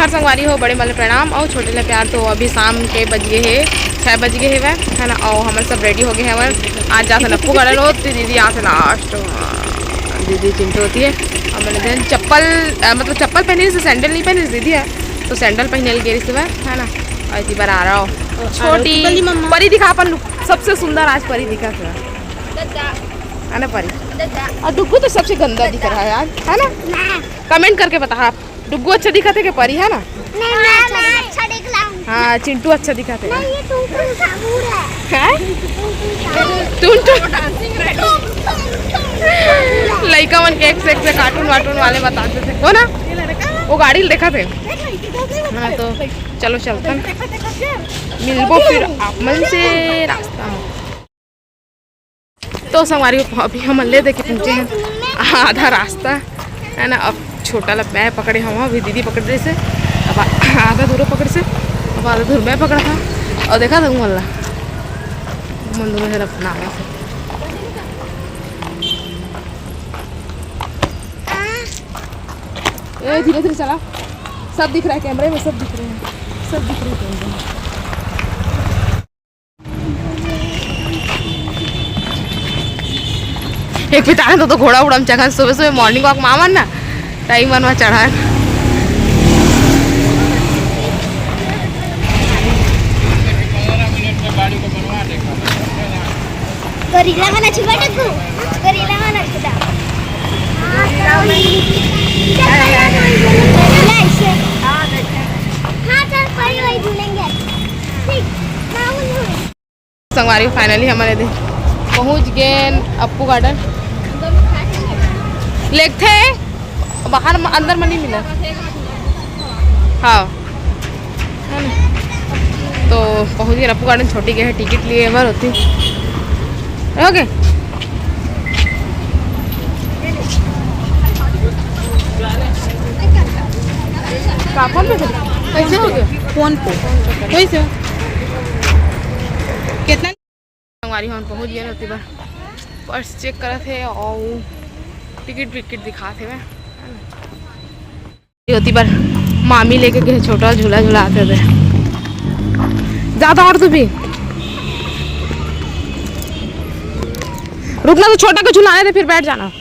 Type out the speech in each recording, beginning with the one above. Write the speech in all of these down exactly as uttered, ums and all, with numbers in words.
हर संगवारी हो, बड़े मन ल प्रणाम अउ छोटे ल प्यार। तो अभी शाम के बज गे हे, छः बज गे हेवय, है ना। अउ हमर सब ready हो गे हवन। आज जाथन अप्पू garden, ओ दीदी आथे last में, दीदी चिंटू होती है। हमन दे चप्पल, अ, मतलब चप्पल पहने से, sandal नहीं पहने से दीदी है, तो sandal पहने ल गे रहिस हवय, है ना। अउ इसी बार आ रहा हो छोटी परी मम्मा। परी दिखा अपन look, सबसे सुंदर आज परी दिखा है ना परी। और डुग्गू तो सबसे गंदा दिख रहा है यार, है ना? Comment करके बता आप। डुग्गू अच्छा दिखत हे के परी, है ना? नहीं, मैं अच्छा, मैं अच्छा दिख रहा हूँ। हाँ, चिंटू अच्छा दिखत हे। नहीं, ये टुनटुन साबुर है। हैं? टुनटुन। लइका मन के एक से एक से cartoon वार्टून वाले बताते थे, हो ना? वो गाड़ी ल देखत हे। हाँ, तो चलो चलथन, मिलबो फिर आप मन से रास्ता में। तो संगवारी हो, अभी हमन ले देके पहुँचे हैं आधा रास्ता, है ना। अब छोटा ला मैं पकड़े हूँ, अभी दीदी पकड़ रही से, अब आ-, आधा दूर पकड़ से, अब आधा दूर मैं पकड़ा था। और देखा था मन ला, मन दोनों जन अपना आया था। ए, धीरे धीरे चला, सब दिख रहा है कैमरे में, सब दिख रहे हैं, सब दिख रहे हैं कैमरे में। एक पिताने तो, तो घोड़ा उड़ा में चघन सुबह सुबह morning walk मावन ना, time मन में चढ़न। गोरिल्ला मन छुबा टकू, गोरिल्ला मन छुबा। हाँ, चल, पहले वही झूलेंगे। हाँ, चल, पहले वही झूलेंगे। ठीक, मैं उन संगवारी, finally हमन एदे पहुंच गेन अप्पू garden। लेगथे बाहर म-, अंदर म नहीं मिला। हाँ, है ना? तो पहुंच गेन अप्पू garden, छोटी गे हे, ticket लिए बर होती। OK। का phone पे चले? कैसे हो गया? फोन पे। कैसे? कितना? संगवारी, हम पहुंच गए होती बार, purse check करत हे और ticket विकेट दिखात हे। होती बार मामी लेके गए छोटा झूला झुलाते थे। ज्यादा और तू भी रुकना, तो छोटा को झुलाने दे, फिर बैठ जाना।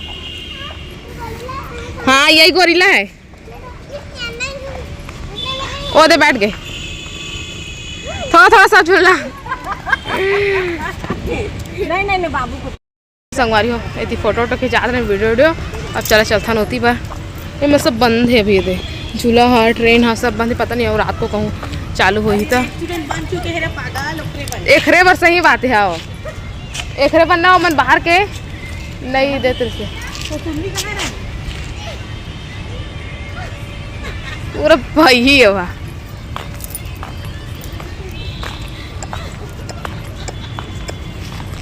हाँ, यही गोरिल्ला है। ओ दे, बैठ गए। थोड़ा, थोड़ा सा झूला। नहीं, नहीं, नहीं, बाबू को। संगवारी हो, एती फोटो वोटो खिंचात रहे, video वीडियो। अब चला चलथन ओती बर। एमे सब बंद है अभी, एदे झूला हा, train हा, सब बंद है। पता नहीं और रात को कहूँ चालू होही त। Student बन चुके हैं रे पागल, ओकरे बर। एकरे बर सही बात है, आओ। एकरे बर ना, ओमन बाहर के नहीं देत रहिसे। तो तुम भी कहाँ रहे? पूरा भाई ही है वहाँ।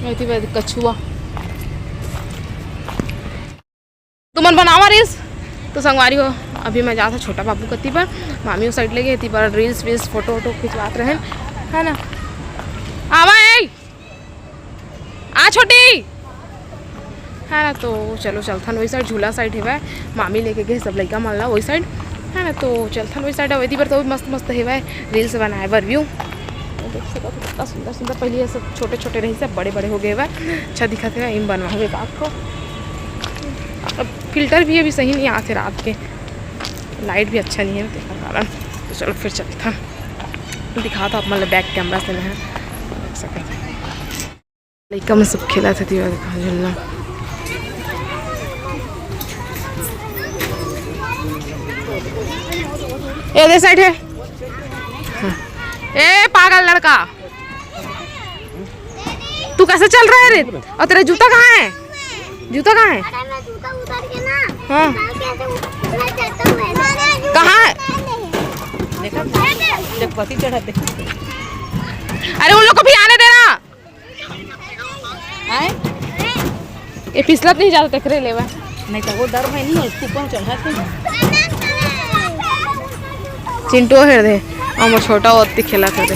एती बर कछुआ। तुमन बनावा reels। तो संगवारी हो, अभी मैं जात हूँ छोटा बाबू कती पर, मामी उस side ले गए थी पर reels वील्स फोटो वोटो खिंचवात रहे, है ना। आवा ए, आ छोटी, है ना। तो चलो चलथन वही side, झूला side हेवय, मामी लेके गए सब लइका मन ला वही side, है ना। तो चलथन वही side, अवधी बर तो मस्त मस्त हेवय reels बनाए बर view। तो देख सकत हो कितना सुंदर सुंदर, पहले ये सब छोटे छोटे रही, सब बड़े बड़े हो गए हेवय, अच्छा दिखत हेवय। एम बनवाहूँ एक आध को। अब filter भी अभी सही नहीं आथे रात के, light भी अच्छा नहीं है, तेकर कारण। तो चलो फिर चलथन, दिखात हूँ आप मन ला back camera से मैं, देख सकत हो। लइका मन सब खेलत हे, तिहा देखा झूलना। ए, दे side है। हाँ। ए, पागल लड़का, तू कैसे चल रहा है रे? और तेरा जूता कहाँ है? जूता कहाँ है? अरे, मैं जूता उतार के ना, हाँ। मैं कैसे उतार, मैं चलता हूँ ऐसे। कहाँ है? देखो, देख, पति चढ़ा दे। अरे, उन लोग को भी आने देना। आए? ये फिसलत नहीं जाता, तेकरे लेवा। नहीं तो वो डर में नहीं है, उसको ऊपर चढ़ा के। चिंटू हेर दे, हम छोटा होती खेला कर दे।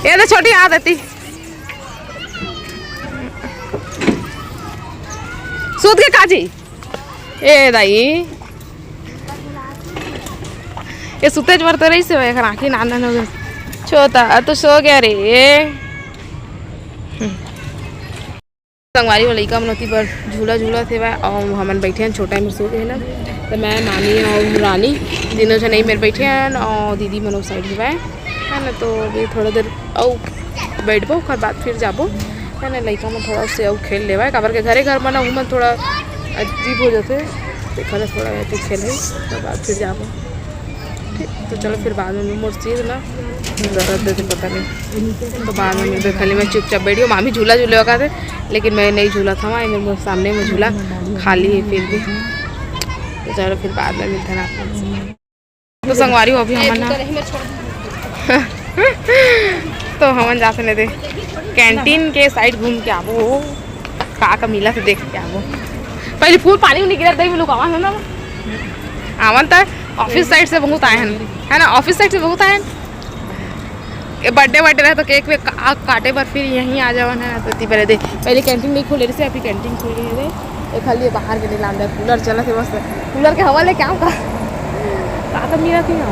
ये दे छोटी आ देती। सूत के काजी। ए दाई, ये सुतेच बर तो रहिस हे, एकर आँखी नान नान हो गए। छोटा, अब तो सो गया रे। हम्म। संगवारी हो, लइका मन ओती बर झूला झूलत हेवय, अउ हमन बइठे हन, छोटा मेर सो गे हे ना, त मैं, मामी अउ रानी तीनों झन एही मेर बइठे हन, अउ दीदी मन ओ साइड हेवय, है ना। तो अभी थोड़ा देर अउ बइठबो, ओकर बाद फिर जाबो, है ना। लइका मन थोड़ा से अउ खेल लेवय, काबर के घरे घर म ना, ओमन थोड़ा अजीब हो जाथे, तेखर ले थोड़ा अति खेल हे, ओकर बाद फिर जाबो। ठीक, तो चलो फिर बाद में, मोर सिर ना दर्द देथे, पता नहीं, तो बाद में मिलबे। खाली मैं चुपचाप बैठी हूँ, मामी झूला झूले का थे, लेकिन मैं नहीं झूला था वहाँ, मेरे सामने में झूला खाली है फिर भी। तो चलो फिर बाद में मिलते हैं आप लोग से। तो संगवारी हो, अभी हमन ना तो हमन जाते नहीं दे, कैंटीन के साइड घूम के आबो, का का मिला से देख के आबो। पहले फूल पानी उनी गिरत दही में लुकावा है ना, आवन त ऑफिस साइड से बहुत आए हैं, है ना, ऑफिस साइड से बहुत आए हैं। ये बर्थडे वर्डे रहे तो केक वेक का-, काटे बर फिर यहीं आ जावन है ना, तो इतनी पहले दे, पहले कैंटीन नहीं खोले रहे, अभी कैंटीन खुल गई है। तो खाली ये बाहर के नहीं लान दे, कूलर चला थे मस्त, कूलर के हवा ले क्या होगा, का तो मिला थी ना।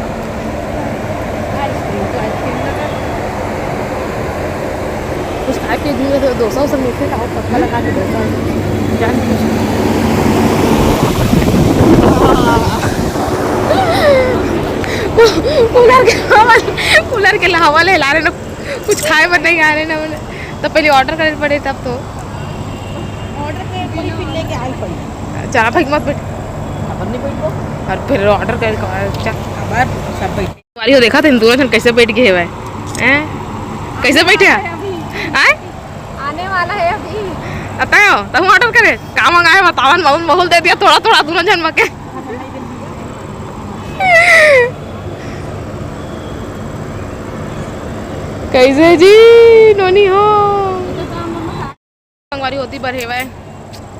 कुछ खाए के भी तो डोसा वोसा मिलते का पत्ता लगा के डोसा जान। कूलर के हवा, कूलर के हवा ले ला रहे ना, कुछ खाए बर नहीं आ रहे ना मैंने, तो पहले ऑर्डर करे पड़े तब तो। ऑर्डर के कोई फिर लेके आई पड़ी। चला भाई मत बैठ। खबर नहीं बैठ। और फिर ऑर्डर कर चल। खबर सब बैठ। संगवारी हो, देखा थे दोनों जन कैसे बैठ गए हेवय, हैं? कैसे बैठे हैं? आए? आने वाला है अभी। अतः हो, तहु ऑर्डर करे। का मंगाए बतावन, माउन माहौल दे दिया थोड़ा थोड़ा दोनों जन मके। कैसे जी नोनी हो? संगवारी हो, ओती बर हेवय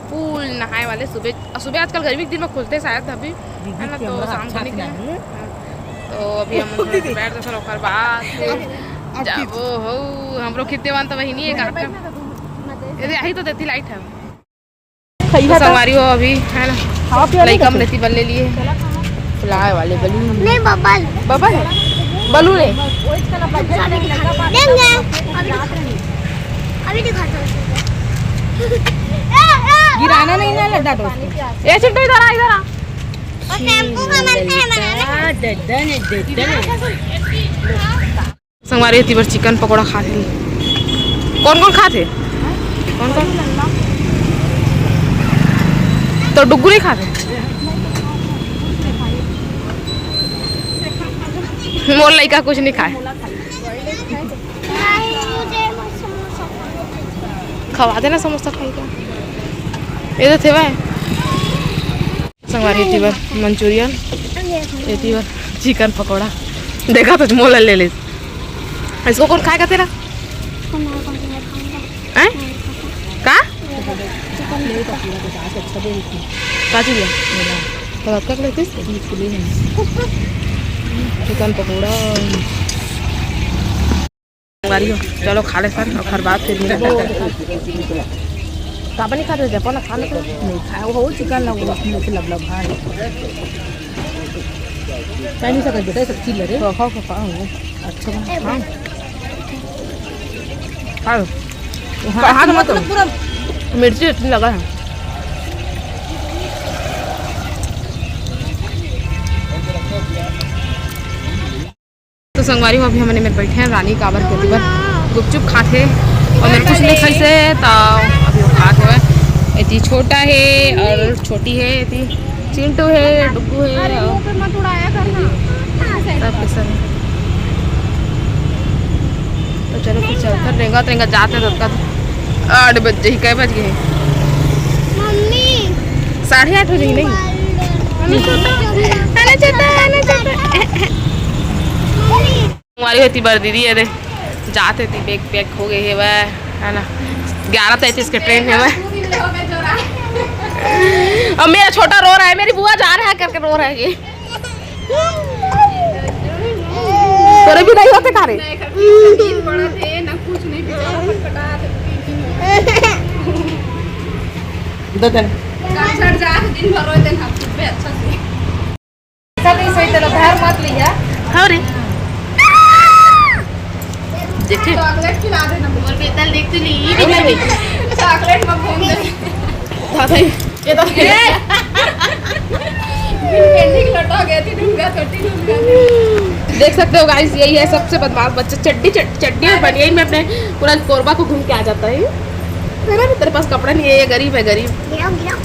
पूल नहाए वाले सुबह, सुबह आजकल गर्मी के दिन में खुलते शायद अभी, है ना, तो शाम को निकले। तो अभी हम थोड़ा सा बैठ जाथन, ओकर बाद फिर जाबो हो, हमरो खिद्दे वान तो वही नहीं है, गाँव में। यदि आही तो देती लाइट है। तो संगवारी हो अभी, है ना, लइका मन एती बर ले लिए। फुलाए वाले बलून। नहीं, बबल। बबल है? बलून है? देंगे। अभी, अभी दिखाता हूँ। गिराना नहीं ना लड्डा टोस्ट। ए चिंटू, इधर आ, इधर आ। और टेम्पो का मन है बनाना। संगवारी हो, एती बर चिकन पकौड़ा खाथे। कौन कौन खाथे? कौन कौन? तो डुग्गू नहीं खाथे? मोर लइका कुछ नहीं खाए। खवा देना समोसा खाई का। ये तो थे भाई। संगवारी, एती बर मंचूरियन, एती बर चिकन पकौड़ा। देखा तो मोला ले ले। इसको कौन खाएगा तेरा? हैं? का? का चीज है? तो आपका लेते? चिकन पकौड़ा। संगवारी हो, चलो खा ले सन, ओकर बाद फिर मिलते हैं। काबर नहीं खाते? जपो ना, खा लेते। नहीं खाए, वो चिकन ना, वो उसमें से लबलब, हाँ। खाई नहीं सकत बेटा, सब चीज लगे। तो खाओ, खाओ, खाओ। अच्छा बना, हाँ। खाओ। हाँ, हाथ मत पूरा मिर्ची इतनी लगा है। तो संगवारी हो, अभी हमन एमेर बैठे हैं, रानी काबर के ओती बर गुपचुप खात हे, अउ मेर कुछ नहीं खाइस हे, त अभी वो खात हवय। एती छोटा हे अउ छोटी हे, एती चिंटू हे, डुग्गू हे, अरे, अउ मुंह पे मत उड़ाया कर ना। सब के सब। तो चलो फिर चलथन, रेंगत रेंगत जात हे, ततका आठ बज जाही, कै बज गे हे? मम्मी। साढ़े आठ हो जाही, नहीं? मोबाइल दे। अरे छोटा, अरे छोटा, अरे छोटा। मम्मी। संगवारी हो, एती बर दीदी, अरे जात हे, एती बैग पैक हो गए हे वह, है ना, ग्यारह तैंतीस के ट्रेन हे वह। अब मेरा छोटा रो रहा है, मेरी बुआ जा रहा है करके रो रहा है ये। तोरे भी नहीं होते का रे? ना एकर कुछ नहीं पड़त हे, ना कुछ नहीं, बेचारा फटफटा के पी पी के। दे दे। गाछड़ जा के दिन भर रोए देन हम खूब अच्छा से। तेला धर मत लिहा। हाँ रे, देखे। चॉकलेट खिला देना। मोर बेटा ल देख तो ली, ये भी नहीं। चॉकलेट मत घूम दे। दादा, ये ये तो पेंडिंग लटा गया थी, ढूंढा, छोटी ढूंढा। देख सकते हो गाइस, यही है सबसे बदमाश बच्चा। चड्डी, चड-, चड्डी और बनियान में अपने पूरा कोरबा को घूम के आ जाता है। है ना, तेरे पास कपड़ा नहीं है, ये गरीब है, गरीब। गिराओ, गिराओ।